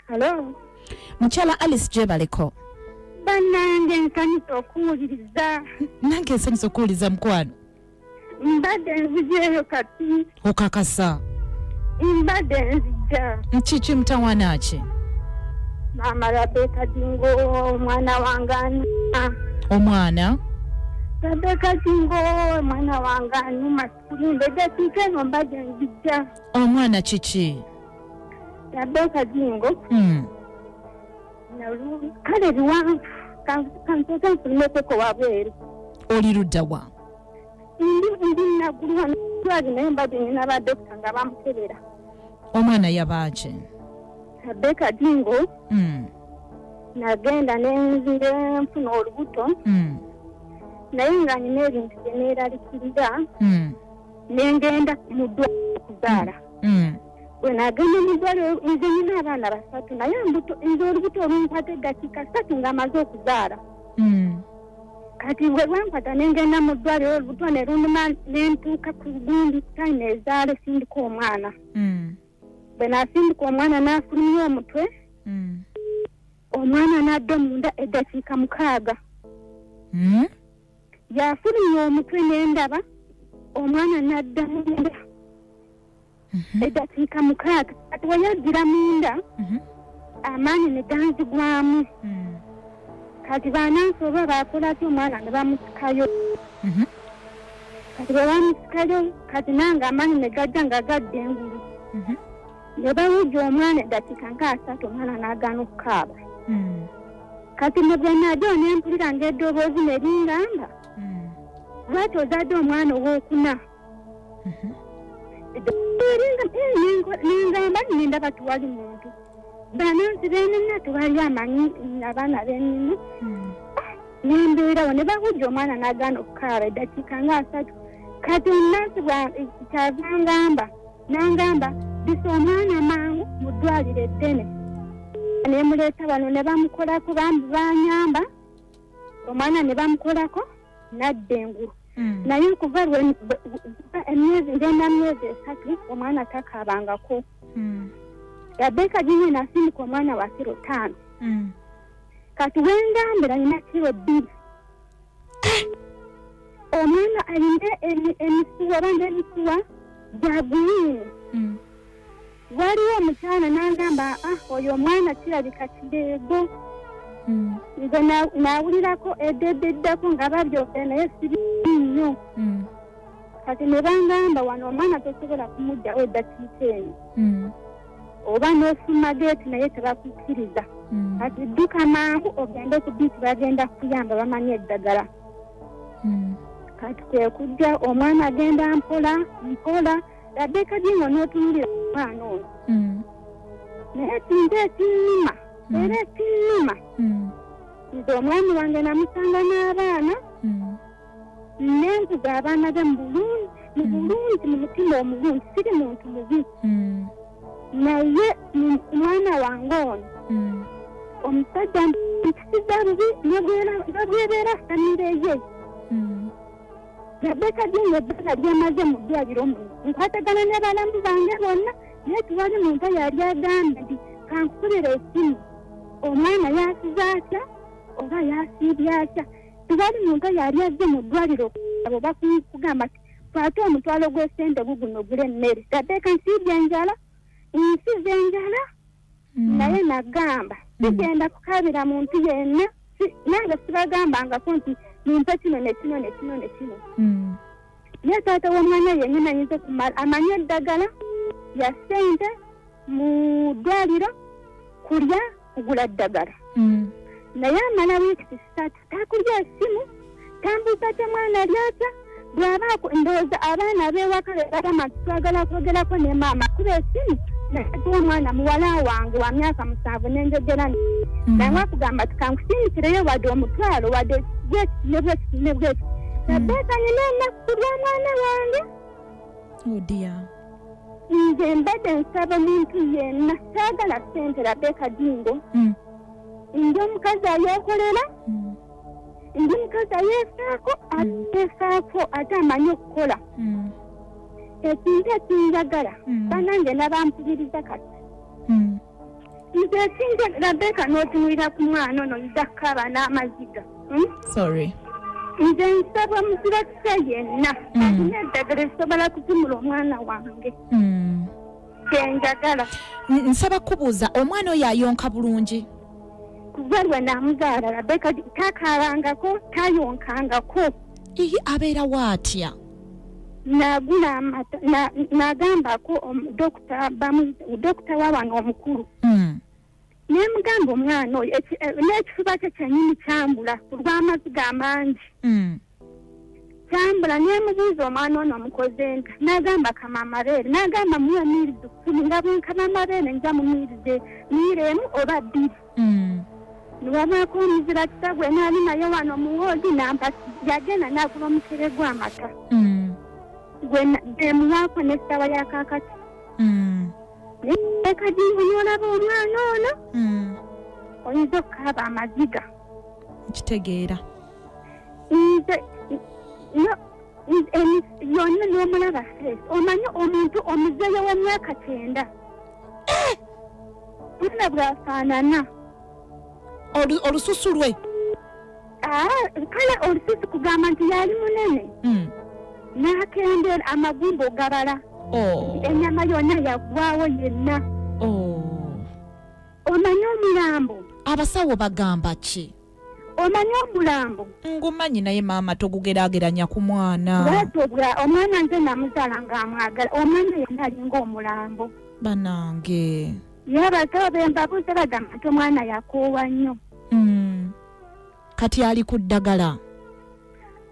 Hello. Mukyala Alice, gyebaleko. Bannange, nsanyusa okuwuliriza. Nange nsanyusa okuwuliza, mukwano. Mbadde nzijeeyo kati. Okakasa? Mbadde nzija. Kiki, mutawaana ki? Maama Rabeka Jingo, omwana wange anuma. Omwana? Rabeka Jingo, omwana wange anuma, sikulimba, eddakiika eno mbadde nzija. Omwana kiki? Rabeka Jingo, kale biwanvu, kansooke nfulumekoko wabweru. Oli luddawa? Ndi Naggulu wano twali, naye mbadde nina badokita nga bamukebera. Omwana yabaaki? Rabeka Jingo, nagenda nenfuna olubuto, naye nga nina ebintu bye neeralikirira, nengenda mu ddwaliro okuzaala. Bwe nagenda mu ddwaliro, nze nina abaana basatu, naye embuto, nze olubuto olunkwata eddakiika 3 nga amaze okuzaala. Kati bwe lwankwata nengenda mu ddwaliro, olubuto ne lunuma, nentuuka ku gundi time ezaale sindika omwana. Bwe nasindika omwana, n'afulumya omutwe, omwana n'adda munda eddakiika 6. Yafulumya omutwe nendaba omwana n'adda munda eddakiika 6. Kati weyaggira munda, amaanyi ne ganzigwamu. Kati banansi oba bakola ki, omwana ne bamusikayo. Kati bwe bamusikayo, kati nange amaanyi ne gajja nga gadda engulu, ne bawujja omwana eddakiika nga 30, omwana n'agaana okukaaba. Kati ne bwe najja nempulira ng'eddoboozi ne lingamba, "Lwaki ozadde omwana owookuna?" Nengamba, nendaba tewali muntu, banansi benina tewali amanyi abaana benina. Nembeerawo, ne bawujja omwana n'agaana okukaaba eddakiika nga 30. Kati omunansi kyava ngamba, nangamba, "Disa omwana mangu mu ddwaliro eddene." Nemuleeta wano ne bamukolako, bambi banyamba, omwana ne bamukolako nadda engulu. Naye okuva emyezi, ngenda myezi 3, omwana takaabangako. Rabeka Jingo, nasindika omwana wa kiro 5. Kati wengambira alina kiro 2. Omwana alina emisuwa, banga emisuwa gya green. Waliwo omukyala n'angamba, "Ah, oyo omwana kirabika kireego." Nze nawulirako eddeddako nga babyogera, naye sibi nnyo. Kati ne bangamba, "Wano omwana tosobola kumugjawo eddakiika eno, oba n'ofuma geeti, naye tebakukkiriza. Kati dduka mangu ogende ku biiti, bagenda kukuyamba, bamanyi eddagala." Kati kwe kujja, omwana agenda mpola mpola. Rabeka Jingo, n'otunulira omwana ono, naye ekintu ekinnuma, era ekinnuma, nze omwami wange namusanga n'abaana, nenkuza abaana be mu bulungi, mu bulungi, mu mutima omulungi, siri muntu mubi. Naye ku mwana wange ono, omusajja mpisiza bubi, nobwebeera famire ye. Rabeka Jingo, ebbanga lyemaze mu ddwaliro muno, nkwatagana ne balamu bange bonna, naye tewali muntu yali agambye nti, "Kankukubira esimu, omwana yasize atya oba yasiibye atya?" Tewali muntu yali azze mu ddwaliro abo bakugamba nti, "Kwata omutwalo gw'esente guguno ogula emmere." Rabeka, nsiibye enjala, nsize enjala. Naye nagamba, sigenda kukaabira muntu yenna. Nange sibagambangako nti mumpe kino ne kino ne kino ne kino. Naye taata w'omwana yennyini ayinza okumala amanyi eddagala ya ssente mu ddwaliro, kulya, kugula ddagala, naye amala wiiki 3 takulya essimu, tambuuza tya mwana lyatya. Bw'aba ndowooza abaana b'ewaka be bagamba nti, "Twagala kwogerako ne maama," kuba esimu naye omwana muwala wange wa myaka 7 nenjogera nange, akugamba ti, "Kankusindikireyo wadde omutwalo, wadde bweki ne bweki ne bweki." Rabeka, nina ennaku ku lw'omwana wange. Oh dear. Nze mbadde nsaba omuntu yenna, saagala ssente, Rabeka Jingo. Ndi omukazi ayeekolera, ndi mukazi ayeefaako, ayeefaako ate amanyi okukola. Ekintu ekinjagala, banange nabampuliriza kati, Nze ekinja Rabeka n'otunulira ku mwana ono nja kukaaba n'amaziga. Sorry. Nze nsaba muzirakisa yenna alina eddagala erisobola kutumula omwana wange. Kyenjagala. Nsaba kubuuza, omwana oyo ayonka bulungi? Kuva lwe namuzaala Rabeka takaabangako, tayonkangako. Iye abeerawo atya? Nagula amata, nagambako dokita wa wano omukulu. Nemugamba omwana oyo n'ekifuba kye kyennyini kyambula ku lw'amaziga amangi. Kyambula, nemubuuza omwana ono omukoze nta, n'agamba kama amabeere, n'agamba muwe miirizi 10, nga bwenkama amabeere nja mu miirizi miiri 1 oba 2. Niwabaako omuzira kitagwe n'ali naye wano mu woodi nampa, yagenda n'agula omukere gw'amata. Gwe muwaako n'essaawa ya kaakati. Naye Kajingo n'olaba omwana ono, oyinza okukaaba amaziga. Nkitegeera. Nze yonna n'omulaba face, omanyi omuntu omuzeeyo w'emyaka 90. Omwana bw'afaanana. Olususu lwe? Kale olususu kugamba nti yali munene. N'akendera amagumba ogabala. Ennyama yonna yaggwawo yenna. Omanyi omulambo? Abasawo bagamba ki? Omanyi omulambo? Ngumanyi naye maama togugeraageranya ku mwana. Bwatyo omwana nze namuzaala ng'amwagala, omwana yenna alinga omulambo. Banange. Ye abasawo be mbabuuza bagamba nti omwana yakoowa nnyo. Kati ali ku ddagala?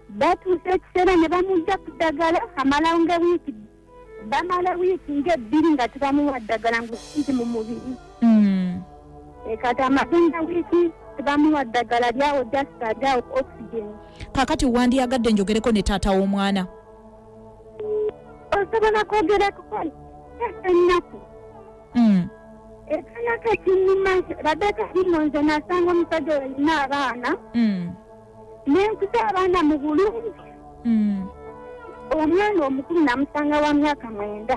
Batuuse ekiseera ne bamujja ku ddagala, amala nga wiiki, bamala wiiki ng'ebbiri nga tebamuwa ddagala ng'osinzi mu mubiri. Kati amaze nga wiiki tebamuwa ddagala lyawo, just alyawo oxygen. Kaakati wandyagadde njogereko ne taata w'omwana? Osobola kwogerako ennaku. Ekanako ekinnuma, Rabeka bino nze nasanga omusajja oyo alina abaana. Nenkuza abaana mu bulungi. Omwana omukulu namusanga wa myaka 9.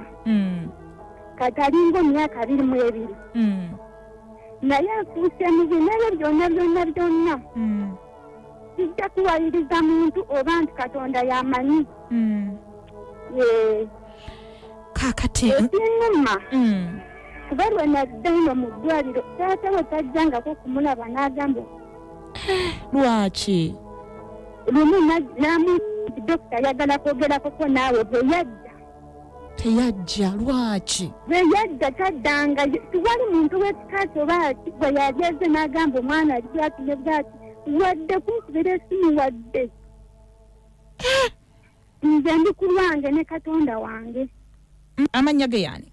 Kati alinga emyaka 22. Naye nfuuse mubi naye byonna byonna byonna. Sijja kuwaliriza muntu oba nti Katonda y'amanyi. Kaakati. Ekinnuma. Kuba lwe nadda eno mu ddwaliro, taata we tajjangako kumulaba n'agamba. Lwaki? Lumu namu dokita ayagala kwogerako naawe bwe yajja. Teyajja, lwaki? Bwe yajja taddanga, tewali muntu w'ekika kyo oba ki gwe yali azze n'agamba omwana ali bw'ati ne bw'ati, wadde kunkubira essimu wadde. Nze ndi ku lwange ne Katonda wange. Amannya ge yaani?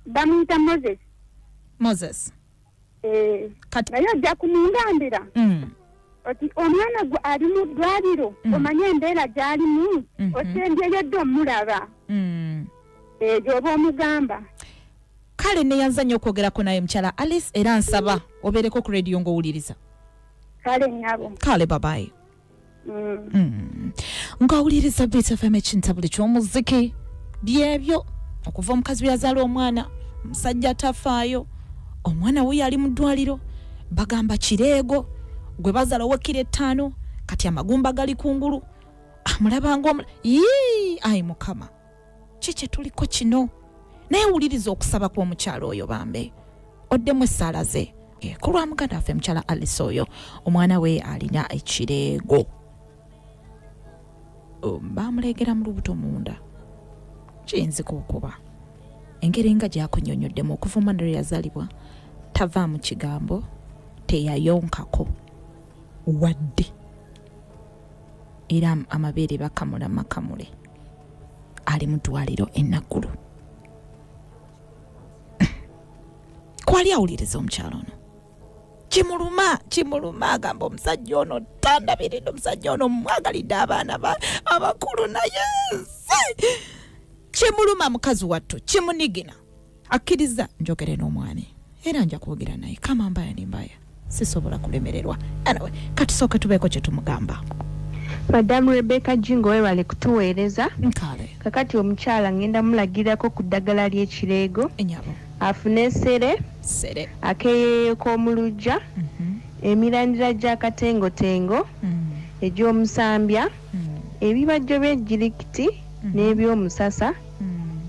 Bamuyita Moses. Moses. Naye ojja kumungambira. Oti omwana gwe ali mu ddwaliro, omanye embeera gy'alimu, osembyeyo dde omulaba. Gy'oba omugamba. Kale neyanza nnyo okwogerako naye mukyala Alice, era nsaba obeereko ku radio ng'owuliriza. Kale nnyabo. Kale babayi. Ng'owuliriza Beat FM ekintabuli ky'omuziki byebyo okuva omukazi bwe yazaala omwana, omusajja tafaayo, omwana wuyo ali mu ddwaliro, bagamba kireego gwe bazaala ow'ekkiro 5, kati amagumba gali kungulu, amulaba ng'omula. Yii, ayi Mukama, ki kye tuliko kino? Naye wuliriza okusaba kw'omukyala oyo bambe, oddemu essaala ze. Ku lwa muganda waffe mukyala Alice oyo, omwana we alina ekireego. Bamuleegera mu lubuto munda. Kiyinzika okuba engeri nga gy'akunnyonnyoddemu okuva omwana lwe yazaalibwa tavaamu kigambo, teyayonkako wadde, era amabeere bakamula makamule, ali mu ddwaliro e Naggulu. Kwali awuliriza omukyala ono, kimuluma kimuluma, agamba omusajja ono tandabiridde, omusajja ono mwagalidde abaana abakulu naye nze kimuluma, mukazi wattu kimunigina. Akkiriza njogere n'omwami era nja kwogera naye kama mbaya ni mbaya, sisobola kulemererwa. Anyway, katusooke tubeeko kye tumugamba. Madamu Rebecca Jingo, weebale kutuweereza. Nkale. Kakati omukyala ngenda mulagirako ku ddagala ly'ekireego. Enyabo. Afune sere, Sere. Akeeyeeyo k'omu luggya, emirandira gy'akatengotengo, egy'omusambya, ebibajjo by'ejjirikiti n'ebyomusasa,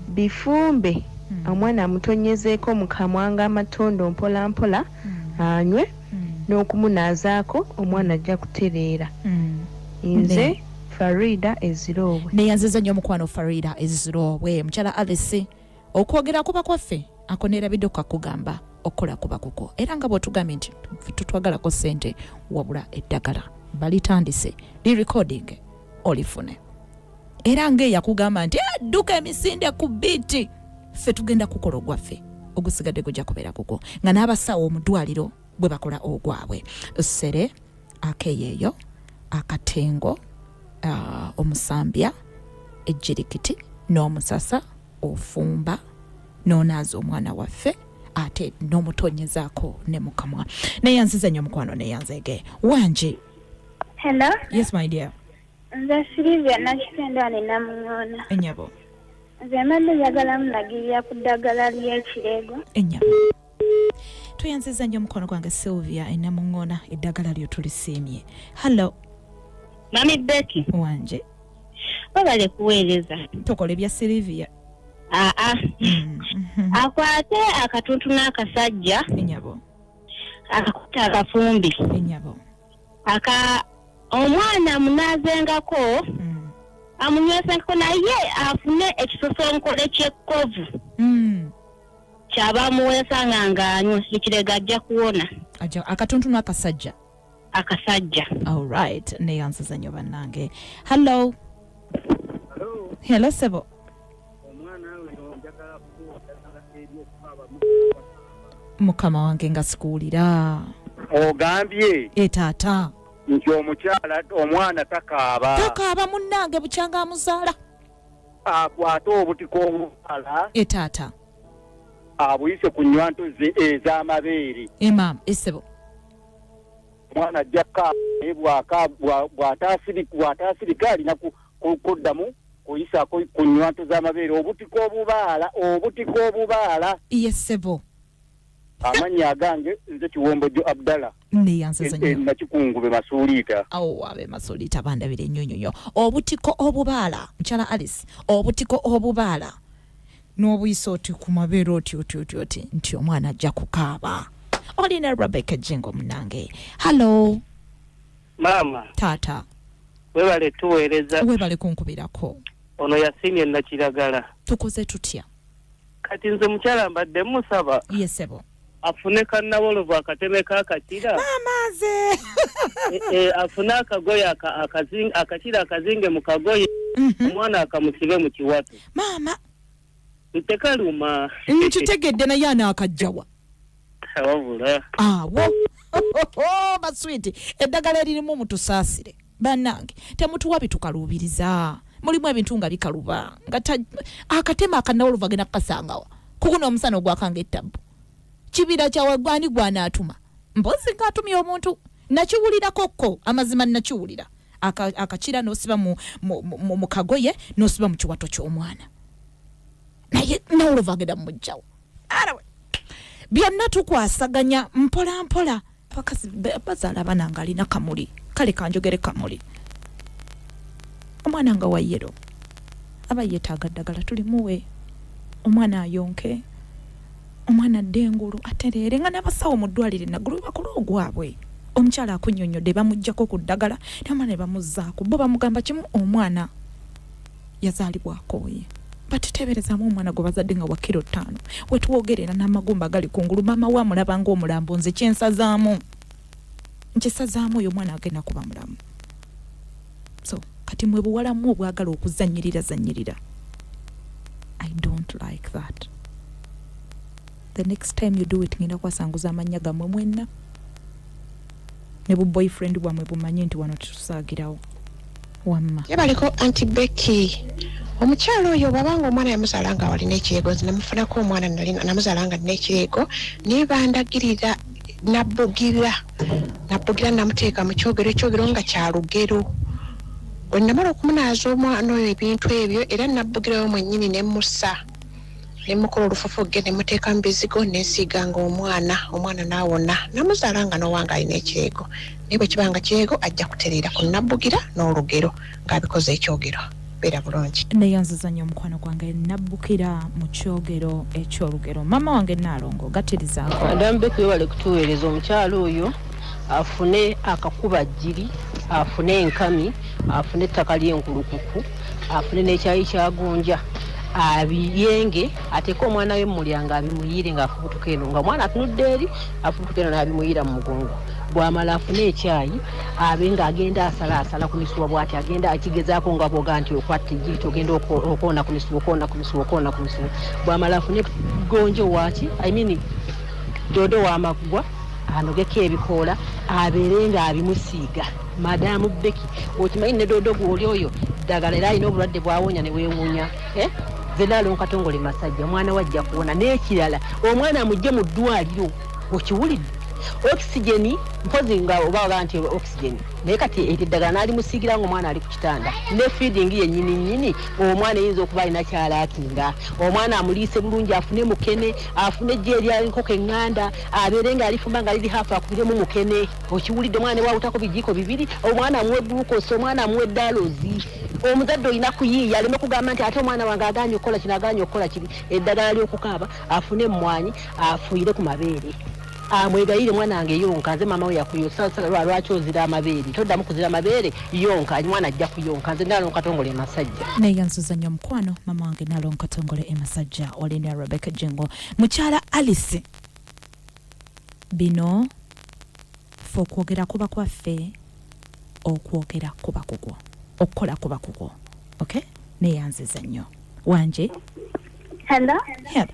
bifumbe, omwana amutonyezeeko mu kamwa ng'amatondo mpolampola anywe n'okumunaazaako omwana ajja kutereera. Nze Faridah Eziroobwe. Neyanziza nnyo omukwano Farida Eziroobwe. Mukyala Alice, okwogera kuba kwaffe ako neerabidde okukakugamba, okukola kuba kuko, era nga bw'otugambye nti tutwagalako ssente, wabula eddagala balitandise li recording olifune, era ng'eyakugamba nti dduka emisinde ku biiti, ffe tugenda kukola ogwaffe, ogusigadde gujja kubeera kuko, nga n'abasawo mu ddwaliro bwe bakola ogwabwe. Sere, akeyeeyo, akatengo, omusambya, ejjirikiti n'omusasa, ofumba n'onaaza omwana waffe ate n'omutonyezaako ne mukamwa. Neyanziza nnyo mukwano, neyanzeege wangi. Hello. Yes, my dear. Nze Silivia Nakitendo wano Namuŋoona. Ennyabo. Nze mbadde njagala mulagirira ku ddagala ly'ekirego. Ennyabo, tweyanziza nnyo omukwano gwange Sylvia enamuŋoona, eddagala lyo tulisiimye. Hallo. Mami Becky. Wanje. Webale kuweereza. Tokola ebya Sylvia. Aa, akwate akatuntu n'akasajja. Ennyabo. Akakwate akafumbi. Ennyabo. Aka omwana amunaazengako, amunywesengako, naye afune ekisosonkole ky'ekkovu kyaba amuweesa nga ng'anywa ekirego, ajja kuwona. Aja akatuntu n'akasajja. Akasajja. Alright, neyanziza nnyo bannange. Hallo. Hello, sebo. Omwana oyo njagala kuddagala ery'okukaaba. Mukama wange, nga sikuwulira. Ogambye E taata. nti omukyala omwana takaaba. Takaaba munnange bukyanga amuzaala. Akwate obutiko obubala, E taata. abuyise ku nywanto ze ez'amabeere. Emaama, esebo. Omwana ajja kukaaba, naye bw'ataasirika alina kuddamu kuyisaako ku nywanto z'amabeere obutiko obubaala, obutiko obubaala. Ye sebo. Amannya agange nze Kiwombojo Abdallah. Neyanziza nnyo. Nakikungube Masuuliita. Awo abe Masuliita bandabira ennyonyonyo. Obutiko obubaala, mukyala Alice, obutiko obubaala n'obuyisa oti ku mabeere oti oti oti oti nti omwana ajja kukaaba. Olina Rebecca Jengo munange. Hallo. Maama. Taata. Webale tuweereza. Webale kunkubirako. Ono yasiimye Nakiragala. Tukoze tutya? Kati nze mukyala mbadde musaba Ye sebo. afune kannawolovu akateme kakakira. Maamaze. Afune akagoye akakira akazinge mu kagoye, omwana akamusibe mu kiwato. Maama. Tekaluma. Nkitegedde, naye anaakajjawa? Wabula. Awo baswiti, eddagala eririmu mutusaasire bannange, temutuwa bitukaluubiriza. Mulimu ebintu nga bikaluba nga akatema akanawolovu agenda kukasangawa kuguno omusana ogwakanga ettabbu kibira kyawagwani gwanaatuma mpozi ng'atumye omuntu. Nakiwulirako ko amazima, nakiwulira akakira n'osiba mu kagoye n'osiba mu kiwato ky'omwana, naye nawolovu agenda mumugjawo. Anyway, byonna tukwasaganya mpola mpola. Abakazi bazaala abaana nga alina kamuli, kale kanjogere kamuli, omwana nga wa yellow, aba yeetaaga ddagala tulimuwe omwana ayonke, omwana adde engulu atereere, nga n'abasawo mu ddwaliro enaggulu bakola ogwabwe. Omukyala akunnyonnyodde, bamuggyako ku ddagala namala ne bamuzzaako, bo bamugamba kimu, omwana yazaalibwa akooye. Batiteeberezaamu omwana gwe bazadde nga wa kiro 5 wetwogerera n'amagumba gali kungulu, maama we amulaba ng'omulambo. Nze kyensazaamu nkisazaamu, oyo omwana agenda kuba mulamu. So kati mwe buwalamu obwagala okuzanyirira zanyirira, I don't like that. The next time you do it, ngenda kwasanguza amannya gammwe mwenna ne bu boyfriend bwammwe bumanye nti wano tetusaagirawo wamma. Yabaliko Auntie Becky. Omukyalo oyo bw'abanga omwana yamuzaala nga walina ekirego, nze namufunako omwana namuzaala nga nina ekirego, naye bandagirira nabbugira nabbugira namuteeka mu kyogero, ekyogero nga kya lugero. Bwe namala okumunaaza omwana oyo ebintu ebyo, era nabbugirayo mwennyini ne musa. Ne mukola olufufugge ne muteeka mu bizigo ne nsiiga nga omwana, omwana n'awona. Namuzaala nga n'owange alina ekireego. Naye bwe kiba nga kireego ajja kutereera ku Nabbugira n'olugero ng'abikoze ekyogero. Beera bulungi. Neyanziza nnyo omukwano gwange Nabbukira mu kyogero eky'olugero. Maama wange Nnaalongo gattirizaako. Madam Becky webale kutuweereza omukyala oyo afune akakubajjiri afune enkami afune ettaka ly'enkulukuku afune n'ekyayi kya gonja abiyenge ateeke omwana we mu mulyango abimuyiire ng'afubutuka eno nga omwana atunudde eri afubutuka eno n'abimuyiira mu mugongo bw'amala afune ekyayi abe ng'agenda asalaasala ku misuwa bw'ati agenda akigezaako nga bw'oga nti okwatta ejjiriti ogenda okoona ku misuwa okoona ku misuwa okoona ku misuwa bw'amala afune gonja owaaki I mean doodo w'amaggwa anogeko ebikoola abeere nga abimusiiga madaamu Becky okimanyi ne doodo gwoli oyo ddagala era alina obulwadde bwawonya ne weewuunya eh? Nze Naalongo Katongole Masajja omwana we ajja kuwona n'ekirala omwana amugye mu ddwaliro okiwulidde oxygen mpozi nga oba oga nti oxygen naye kati eryo eddagala n'alimusiigira nga omwana ali ku kitanda ne feeding yennyini nnyini omwana eyinza okuba alina kyalaakinga omwana amuliise bulungi afune mukene afune ejji erya nkoko eŋŋanda abeere nga alifumba nga liri haafu akubiremu mukene okiwulidde omwana newawutako bijiiko bibiri omwana amuwe glucose omwana amuwe dalozi omuzadde olina kuyiiya aleme kugamba nti ate omwana wange agaanye okukola kino agaanye okukola kiri eddagala ly'okukaaba afune emmwanyi afuuyire ku mabeere amwegayirire mwana wange yonka nze maama we yakuyosa lwaki ozira amabeere toddamu kuzira mabeere yonka mwana ajja kuyonka nze Nalongo Katongole e Masajja. Neyanziza nnyo mukwano mama wange Nalongo Katongole e Masajja olina Rebecca Jengo mukyala Alice bino ffe okwogera kuba kwaffe okwogera kuba kukwo okukola kuba kukwo okay neyanziza nnyo wanje Hello. Hello.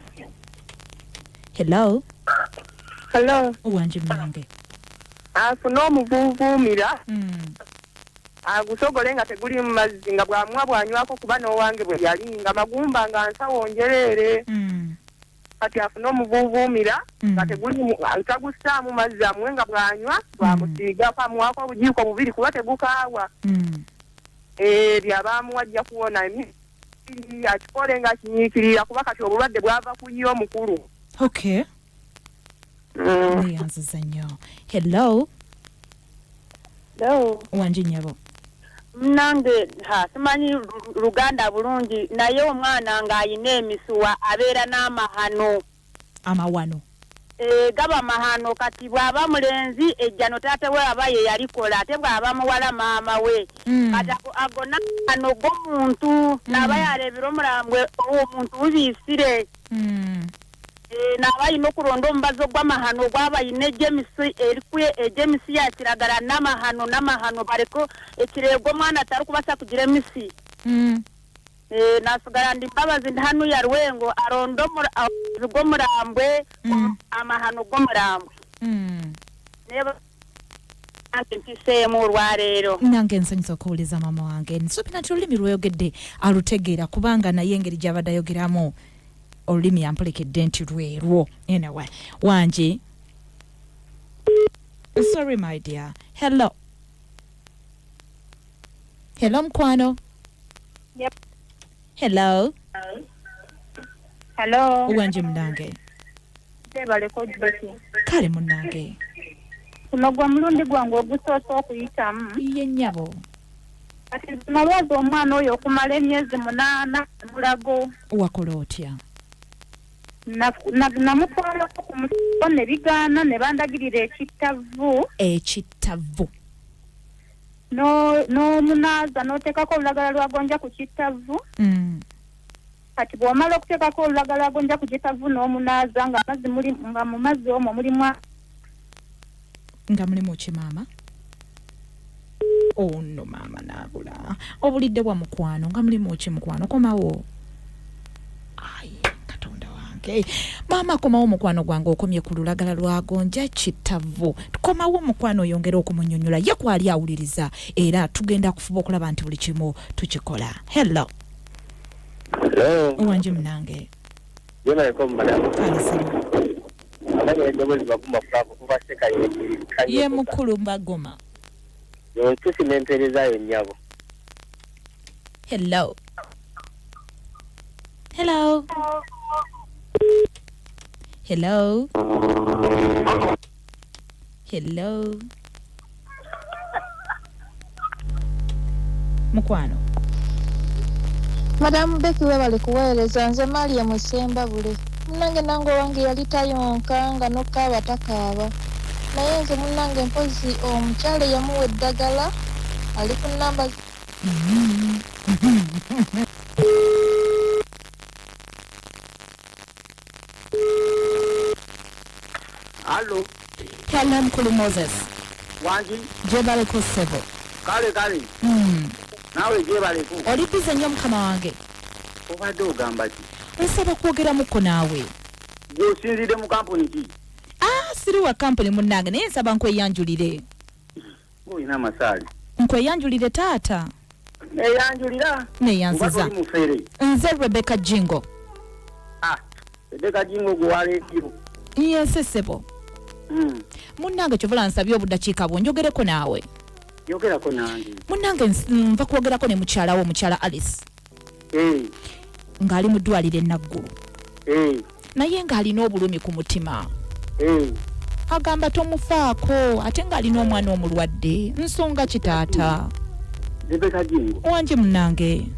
Hello. Hello. Wanje munange. Afune omuvuuvuumira. Agusogole nga tegulimu mazzi nga bw'amuwa bw'anywako kuba n'owange bwe yali nga magumba nga nsawo njereere. Kati afune omuvuuvuumira nga tegulimu tagussaamu mazzi amuwe nga bw'anywa bw'amusiigako amuwaako obujiiko bubiri kuba tegukaawa. Eh, by'aba amuwa ajja kuwona emyezi akikole nga akinyiikirira kuba kati obulwadde bwava ku ye omukulu. Okay. Neyanziza nnyo. Hello. Hello. Wangi nnyabo. Munange ha simanyi Luganda bulungi naye omwana ng'ayina emisuwa abeera n'amahano. Amawano. Eh, gaba mahano kati bw'aba mulenzi ejjano taata we aba ye yalikola ate bw'aba muwala maama we. Kati ago, ago n'amahano g'omuntu naaba yareebire omurambwe omuntu wubiisire. Eh, naaba aine okuronda omubazi ogw'amahano gwaba aine egyo emisi erikwe egyo emisi ya kiragara n'amahano n'amahano bareke ekireego omwana atarikubaasa kugira emisi. Eh, nasigara ndi Mbabazi ndi hanuya Rwengo aronde omura omubazi gw'omurambwe amahano g'omurambwe. Neeba nange mpiseemu olwaleero. Nange nsanyuse okuwuliza maama wange. Nsuubira nti olulimi lw'oyogedde alutegeera kubanga naye engeri gy'abadde ayogeramu olulimi yampulikedde nti lwerwo. Anyway, wangi. Sorry my dear. Hello. Hello mukwano. Yep. Hello. Hello. Wangi munange. Jebaleko Betty. Kale munange. Guno gwe mulundi gwange ogusoose okuyitamu. Ye nnyabo. Kati nalwaza omwana oyo okumala emyezi 8 Mulago. Wakola otya? Namutwalako ku musawo ne bigaana ne bandagirira ekittavu. Ekittavu. N'omunaaza n'oteekako olulagala lwa gonja ku kittavu. Kati bw'omala okuteekako olulagala lwa gonja ku kittavu n'omunaaza nga amazzi muli, nga mu mazzi omwo mulimu Nga mulimu ki maama? Oh no maama naabula. Obulidde bwa mukwano nga mulimu ki mukwano komawo. Ayi Katonda wange. Maama komawo mukwano gwange okomye ku lulagala lwa gonja kittavu. Komawo mukwano oyongere okumunyonyola ye kwali awuliriza era tugenda kufuba okulaba nti buli kimu tukikola. Hello. Hello. Wangi munange. Jebaleko madam. Kale ssebo. Amanya eddoboozi Baguma Frank okuva Sekayo. Ye mukulu Baguma. Ntusima empeereza yo nnyabo. Hello. Hello. Hello, hello mukwano. Madamu Becky, webale kuweereza. Nze Maria Musembabule. Munnange, nange owange yali tayonka, nga nokaaba takaaba, naye nze munnange mpozi omukyala eyamuwa eddagala ali ku namba. Alo. Hello, mukulu Moses. Wangi. Gyebaleko ssebo. Kale kale. Naawe gyebaleko. Oli busy nnyo, mukama wange. Obadde ogamba ki? Nsaba kwogeramuko naawe. Gweosinzidde mu kampuni ki? Ah, siri wa kampuni munnange, naye nsaba nkweyanjulire. Olina amasaali. Nkweyanjulire taata. Neyanjulira. Neyanziza. Oba toli mufere? Nze Rebecca Jingo. Ah, Rebecca Jingo gwe waleetiro. Yense ssebo. Munnange, kyovula nsabye obudakiika bwo njogereko naawe. Yogerako nange. Munnange, nva kwogerako ne mukyala wo, omukyala Alice, ng'ali mu ddwaliro enaggulu, naye ng'alina obulumi ku mutima. Agamba tomufaako, ate ng'alina omwana omulwadde. Nsonga ki, taata? Rebecca Jingo. Wanje munnange.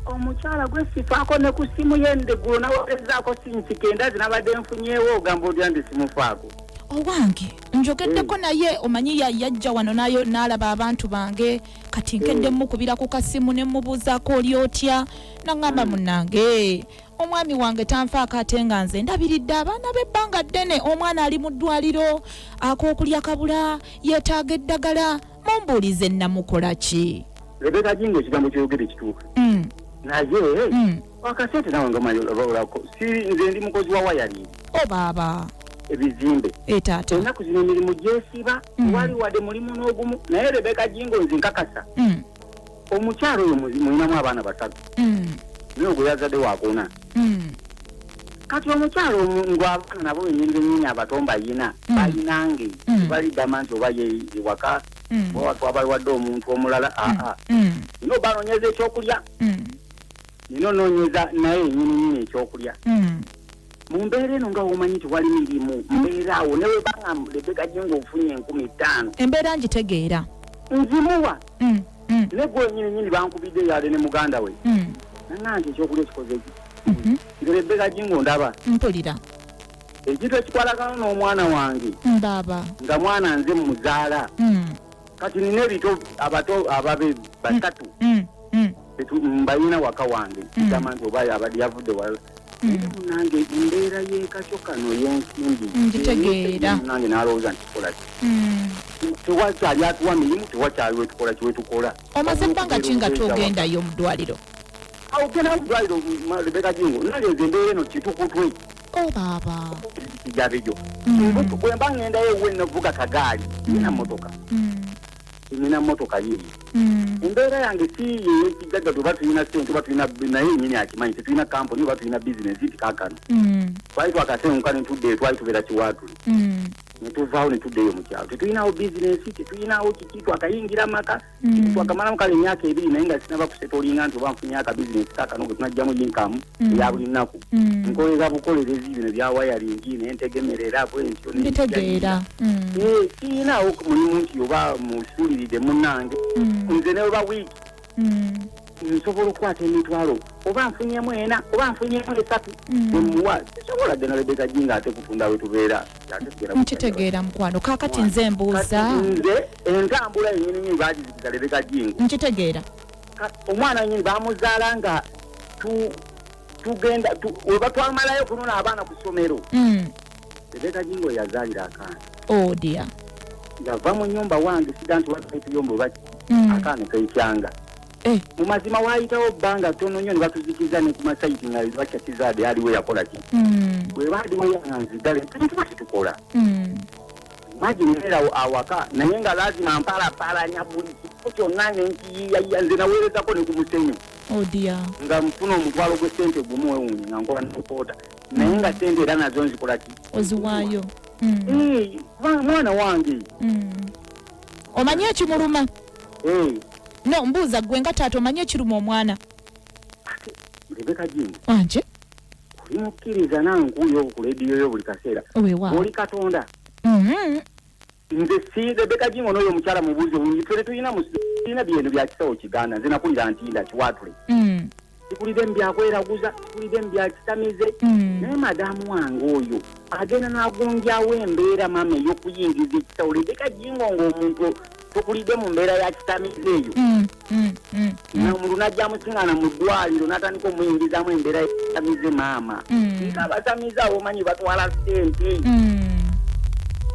Omukyala gwe sifaako, ne ku simu ye ndeggulo nawerezaako sinsika endazi nabadde nfunyeewo, ogamba otya nti simufaako? Owange, njogeddeko naye, omanyi yajja wano nayo n'alaba abantu bange. Kati nkedde mukubira ku kasimu ne mubuuzaako oli otya, naŋŋamba munnange omwami wange tanfaako, ate nga nze ndabiridde abaana b'ebbanga ddene. Omwana ali mu ddwaliro, ak'okulya kabula, yeetaaga eddagala. Mumbuulize namukola ki? Rebecca Jingo, ekigambo kyeyogere kituufu, naye akasente nawe nga olako si nze ndi mukozi wa wiring. O baaba. Ebizimbe. Etaata. Ennaku zino emirimu gyesiba, wali wadde mulimu n'ogumu. Naye Rebecca Jingo, nze nkakasa omukyalo oyo mulinamu abaana basatu, naye ogwe yazadde wakuna. Kati omukyalo ng'abaana nabo benyini benyini abato mbayina, bayinange, balidama nti oba ye ewaka oba twabawadde omuntu omulala, aa, nina obanoonyeza ekyokulya, nina onoonyeza naye nyini nyini ekyokulya. Mu mbeera eno nga womanyi nti wali mirimu, mbeera awo newebanga Rebecca Jingo ofunye 5000. Embeera ngitegeera. Nzimuwa. Ne gwe nyini nyini bankubidde yale ne muganda we, nange ekyokulya kikoze ki? Nze Rebecca Jingo ndaba Mpulira. ekintu ekikwatagana n'omwana wange, Mbaaba. nga mwana nze muzaala. Kati nina ebito abato ababe basatu, mbayina waka wange, kigamba nti oba abadde yavudde wala. Nange embeera y'ekakyo kano y'ensimbi. Ngitegeera. Nange nalowooza nti tukola ki? Tewakyali atuwa mirimu, tewakyali wetukola ki wetukola. Omaze ebbanga ki nga togendayo mu ddwaliro? Ogenda mu ddwaliro, Rebecca Jingo, nange nze embeera eno kitukutwe. O baaba. Kijabijo bwe mba ngendayo ewe navuga kagaali, nina motoka, nina motoka yiri. Embeera yange si yeyekigagga oba tulina sente oba tulina, naye nyini akimanyi tetulina kampuni oba tulina bizinesi nti kaakano twali twakasenguka netudde, twali tubeera Kiwaatule, netuvaawo netudda eyo mu kyalo. Tetulinawo bizinesi, tetulinawo kiki, twakayingira maka, twakamalamu kale emyaka 2, naye nga sinaba kusetolinga nti oba nfunye akabizinesi kaakano ge tunajjamu income eya buli nnaku. Nkolera bukolerezi bino bya wiring nentegemerera bwentyo. Mbitegeera. Eh, siyinaawo mulimu nti oba musuuliridde munnange. Nze ne oba wiiki nsobola okukwata emitwalo oba nfunyemu ena oba nfunyemu esatu emuwa, sisobola genda Rebecca Jingo ate kutunda wetubeera ate tugenda. Nkitegeera mukwano. Kaakati nze mbuuza. Kati nze entambula yenyini nyini bagizikiza, Rebecca Jingo. Nkitegeera. Omwana nyini bamuzaala nga tugenda weba twamalayo kunona abaana ku ssomero. Rebecca Jingo yazaalira akaana. Oh dear. Yava mu nyumba wange, siga nti watuyombo baki, akaana kekyanga. Mu mazima waayitawo bbanga ttono nnyo ne batuzikiza ne ku masayiti nga bakyakizaade aliwo yakola ki. Bwe baaliwo yanga nzigale tuba tetukola. Imagine mbeera awaka naye nga lazima mpalapalanya buli kifo kyonna nenkiyiyayiya. Nze naweerezako ne ku musenyu. Oh dear. Nga nfuna omutwalo gw'essente gumu, wewuunye nga nkola nepoota, naye nga sente era nazo nzikola ki? Oziwaayo. Eh, kubanga mwana wange. Omanyi ekimuluma? Eh, No, mbuuza gwe nga taata, omanyi ekiruma omwana? Rebecca Jingo. Wanje. Oli mukkiriza nange nkuwulira ku leediyo yo buli kaseera. Weewaawo. Oli Katonda. Mm-hmm. Nze si Rebecca Jingo n'oyo omukyala mubuuze bulungi ffe tetulina tulina byeno bya kisawo kiganda nze nakulira ntinda kiwaatule. Sikulidde mu byakweraguza, sikulidde mu bya kisamize. Naye madaamu wange oyo agenda n'agunjawo embeera maama ey'okuyingiza ekisawo. Rebecca Jingo ng'omuntu tukulidde mu mbeera ya kisamize eyo. Omuntu n'ajja amusingana mu ddwaliro n'atandika omuyingizaamu embeera y'ekisamize maama. Nga abasamize abo omanyi batwala ssente.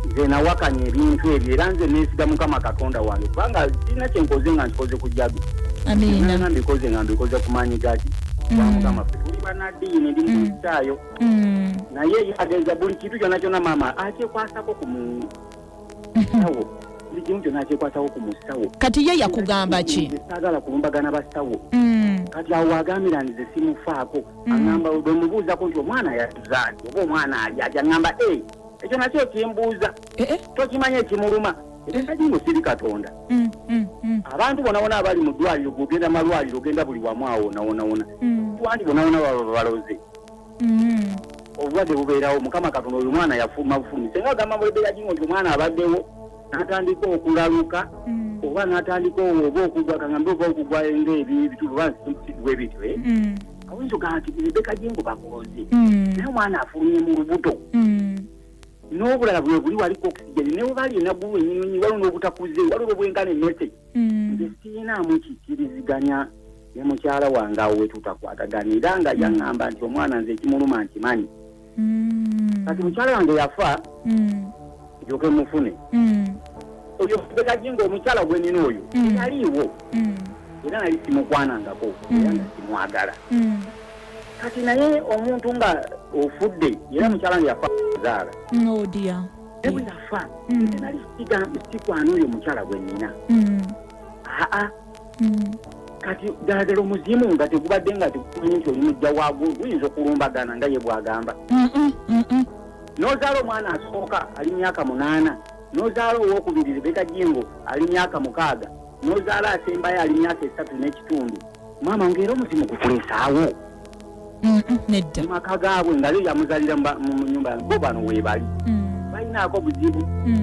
Nze nawakanya ebintu ebyo era nze neesiga Mukama Katonda wange kubanga sirina kye nkoze nga nkikoze ku jjadu. Amiina. Byonna mbikoze nga mbikoze ku maanyi gaki? Gwa Mukama. Ffe tuli bannaddiini, ndi Mukristaayo. Naye ye ageza buli kintu kyonna kyonna maama akyekwasako ku musawo. Buli kimu kyonna akyekwasako ku musawo. Kati ye yakugamba ki? Nze saagala kulumbagana basawo. Kati awo w'agambira nze simufaako. Aŋŋamba bwe mubuuzako nti omwana yatuzaaki oba omwana ali atya, aŋŋamba ee ekyo nakyo kimbuuza. Tokimanyi ekimuluma. Ebyo Jingo siri Katonda. Abantu bonabona abali mu ddwaliro, gwe ogenda malwaliro, ogenda buli wamu awo wonawonawona. Anti bonabona baba baloze. Obulwadde bubeerawo. Mukama Katonda oyo omwana yafuluma bufulumi. Senga agamba Rebecca Jingo nti omwana abaddewo n'atandika okulaluka oba n'atandika oba okugwa kaŋŋambe oba okugwa ng'ebintu oba bwe bityo eh? Awinza ogamba nti Rebecca Jingo bakuloze. Naye omwana afulumye mu lubuto. N'obulala bwe buli waliko oxygen ne bwe bali enaggulu ennyonyi waliwo n'obutakuze waliwo obwenkana emmese. Nze siyinaamu kikkiriziganya ne mukyala wange awo we tutakwatagana era nga yaŋŋamba nti omwana nze ekimuluma nkimanyi. Kati mukyala wange yafa ndyoke mufune. Oyo Rebecca Jingo omukyala gwe nnina oyo teyaliiwo era nali simukwanangako era nga simwagala. Kati naye omuntu nga ofudde era mukyala wange yafa zaala. Oh dear. Naye bwe yafa nze nali sikwana oyo omukyala gwe nnina. Aa kati ddala ddala omuzimu nga tegubadde nga tegumanyi nti oli mujja waagwo guyinza okulumbagana nga ye bw'agamba. N'ozaala omwana asooka ali myaka 8, n'ozaala owookubiri Rebecca Jingo ali myaka 6, n'ozaala asembayo ali myaka 3 n'ekitundu. Maama ng'era omuzimu gukulesaawo. Nedda. Mu maka gaabwe nga yo yamuzaalira mu nnyumba yange, bo bano weebali. Balinaako buzibu.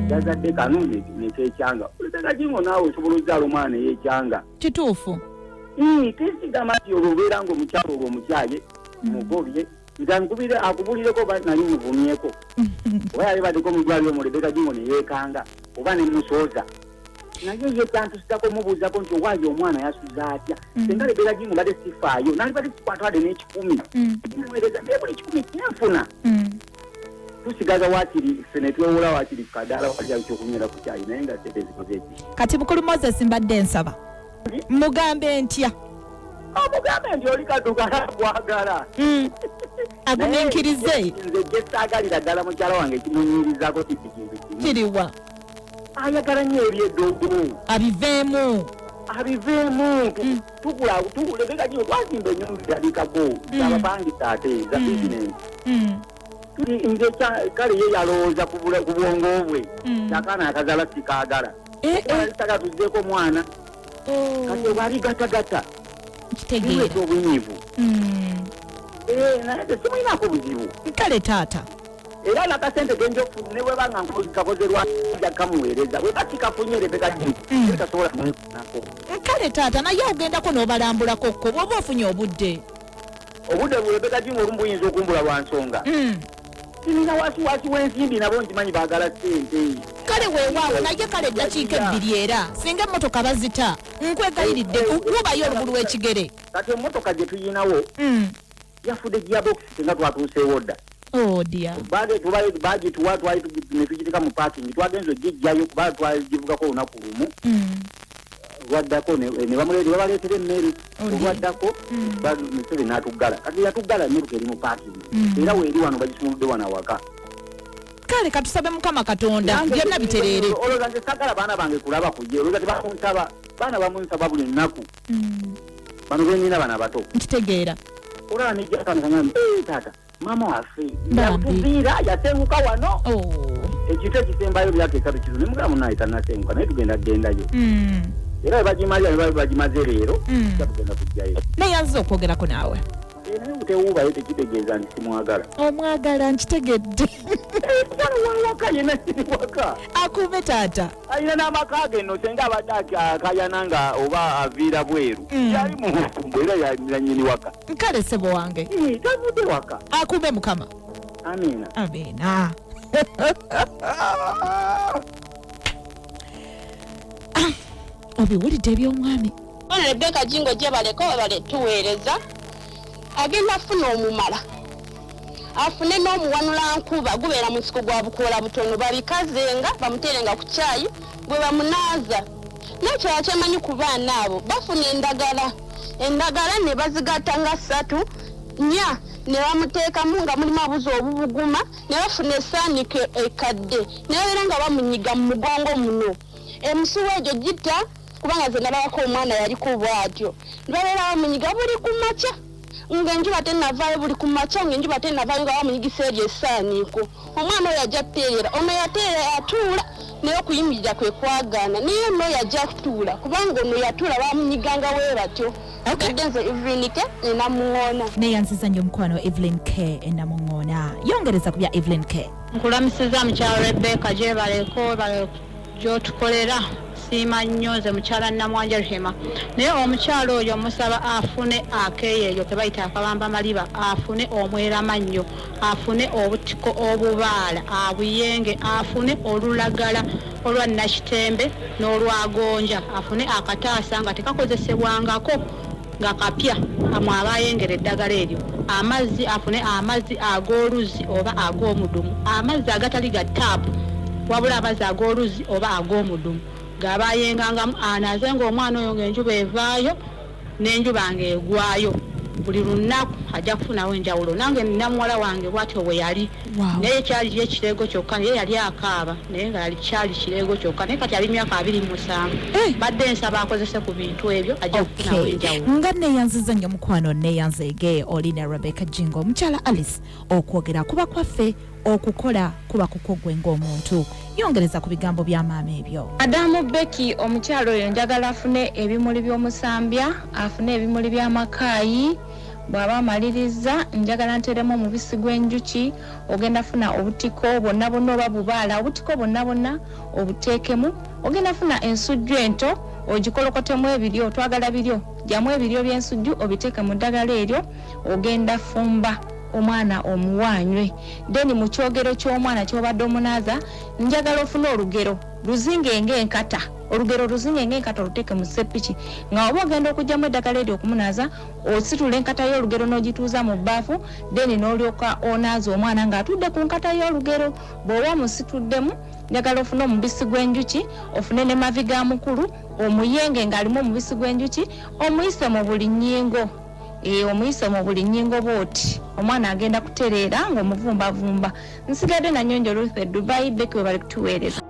Yazadde kano ne keekyanga. Rebecca Jingo naawe osobola ozaala omwana eyeekyanga. Kituufu. Tesigama nti olwo obeera ng'omukyala olwo omukyaye, mugobye. Nze nkubire akubulireko oba nali muvumyeko. Oba yali baddeko mu ddwaliro mu Rebecca Jingo ne yeekanga oba ne musooza. Naye ye kyantusizako mubuuzako nti owaayo omwana yasuze atya. Singa Rebecca Jingo mbadde sifaayo, nalibadde sikwatwadde n'ekikumi. Muweereza naye buli kikumi kyenfuna. Tusigaza waakiri ffe ne twewola waakiri ku kadaala waakiri ekyokunywera ku kyayi naye nga ssente zikoze ki? Kati mukulu Moses mbadde nsaba mugambe ntya? Omugambe nti oli kadduka kwagala. Agumiikirize. Nze gye saagalira ddala mukyala wange kimunyiirizaako kiki kintu kimu. Kiriwa? Ayagala nnyo eby'eddogo. Abiveemu. Abiveemu. Tukula, Rebecca Jingo twazimba ennyumba erabikako z'abapangisa ate za bizinensi. Nze kale ye yalowooza ku bwongo bwe. Akaana akazaala sikaagala. Okuba saagala tuzzeeko omwana. Kati oba abigattagatta. Nkitegeera. Bireeta obunyiivu. Naye nze simulinaako buzibu. Kale taata. Era n'akasente ke nja okufuna ne bweba nga nkakoze lwa nja kamuweereza. Bwe kasikafunye Rebecca Jingo, tasobola kunfunako. Kale taata naye ogendako n'obalambulako ko bw'oba ofunye obudde. Obudde bu Rebecca Jingo olumu buyinza okumbula lwa nsonga. Sirina wasiwasi w'ensimbi nabo nkimanyi baagala ssente. Kale weewaawo naye kale eddakiika ebbiri era singa emmotoka bazita nkwegayiridde wubayo olugulu lw'ekigere. Kati emmotoka gye tuyinawo yafudde gearbox singa twatuuseewo dda. Oh dear. Bagituwa twali ne tugiteeka mu parking twagenze ogiggyayo kuba twagivugako olunaku lumu. Olwaddako ne babaleetera emmere. Olwaddako Museveni n'atuggala. Kati yatuggala emmotoka eri mu parking. Era weeri wano bagisumuludde wano awaka. Kale katusabe Mukama Katonda byonna bitereere. Olowooza nze saagala baana bange kulaba ku ye, olowooza tebakunsaba, baana bamunsaba buli nnaku. Bano be nnina bano abato. Nkitegeera. Olaba nejja kano kangamba, taata, maama waffe yatuviira yasenguka wano. Ekintu ekisembayo myaka 3 kino ne mugamba munnaye tannasenguka naye tugenda kugendayo. Era bwe bagimalira ne bagimaze leero, tujja tugenda kujjayo. Neyanziza okwogerako naawe. Eh, naye obutewuubayo tekitegeeza nti simwagala. Omwagala nkitegedde. Eh, mukyala wawaka yena kiri waka. Akuume taata. Alina n'amaka ge nno senga abadde akayana nga oba aviira bweru. Yali mu bufumbo era yanyini waka. Nkale ssebo wange. Eh, tavudde waka. Akuume Mukama. Amiina. Amiina. Ah, obiwulidde eby'omwami. Ono Rebecca Jingo gyebaleko webale tuweereza agenda funa omumala afune n'omuwanula nkuba gubeera mu nsiko gwa bukoola butono babikazenga bamuteerenga ku kyayi bwe bamunaaza n'ekirala kyemanyi ku baana abo bafuna endagala endagala ne bazigatta nga ssatu nnya ne bamuteekamu nga mulimu abuzi obubuguma ne bafuna esaaniko ekkadde ne babeera nga bamunyiga mu mugongo muno emisuwa egyo gitta kubanga nze nalabako omwana yaliko bwatyo nibabeera bamunyiga buli ku makya ng'enjuba tenavaayo buli ku makya ng'enjuba tenavaayo nga bamunyigisa eryo esaaniiko omwana oyo ajja kutereera ono yatereera yatuula naye okuyimirira kwe kwagaana naye ono yajja kutuula kubanga ono yatuula bamunyiganga we batyo Kadde nze Evelyn K enamuŋoona. Neyanziza nnyo mukwano Evelyn K enamuŋoona. Yongereza ku bya Evelyn K. Nkulamusiza mukyala Rebecca gyebaleko webale gyotukolera nsiima nnyo nze mukyala Namwanja Rehema naye omukyala oyo musaba afune akeeyeeyo kebayita akabamba maliba afune omweramannyo afune obutiko obubaala abuyenge afune olulagala olwa Nakitembe n'olwa gonja afune akataasa nga tekakozesebwangako nga kapya mwaba ayengera eddagala eryo amazzi afune amazzi ag'oluzzi oba ag'omudumu amazzi agatali ga taapu wabula amazzi ag'oluzzi oba ag'omudumu gaba ayengangamu anaaze ng'omwana oyo ng'enjuba evaayo n'enjuba ng'egwayo buli lunaku ajja kufunawo enjawulo nange nina muwala wange bwatyo bwe yali naye kyali ekireego kyokka naye yali akaaba naye nga yali kyali kireego kyokka naye kati ali myaka 27 eh. badde nsaba akozese ku bintu ebyo ajja kufunawo enjawulo nga neyanziza nnyo mukwano neyanzeege oli ne Rebecca Jingo omukyala Alice okwogera kuba kwaffe okukola kuba kukwo gwe ng'omuntu yongereza ku bigambo bya maama ebyo. Madamu Becky omukyala oyo njagala afune ebimuli by'omusambya, afune ebimuli by'amakaayi, bw'aba amalirizza njagala nteeremu omubisi gw'enjuki, ogenda funa obutiko bwonna bwonna oba bubaala, obutiko bwonna bwonna obuteekemu, ogenda funa ensujju ento ogikolokotemu ebiryo, twagala biryo, ggyamu ebiryo by'ensujju obiteeke mu ddagala eryo, ogenda fumba omwana omuwe anywe then mu kyogero ky'omwana ky'obadde omunaaza njagala ofune olugero luzinge ng'enkata olugero luzinge ng'enkata oluteeke mu sseppiki nga oba ogenda okuggyamu eddagala eryo okumunaaza ositula enkata y'olugero n'ogituuza mu bbaafu then n'olyoka onaaza omwana ng'atudde ku nkata y'olugero bw'oba omusituddemu njagala ofune omubisi gw'enjuki ofune ne mavi ga mukulu omuyenge ng'alimu omubisi gw'enjuki omuyise mu buli nnyingo Eeh omuyise mu buli nnyingo bwoti omwana agenda kutereera ng'omuvumbavumba. Nsigadde na Nnyonjo Ruth e Dubai, Becky webale kutuweereza.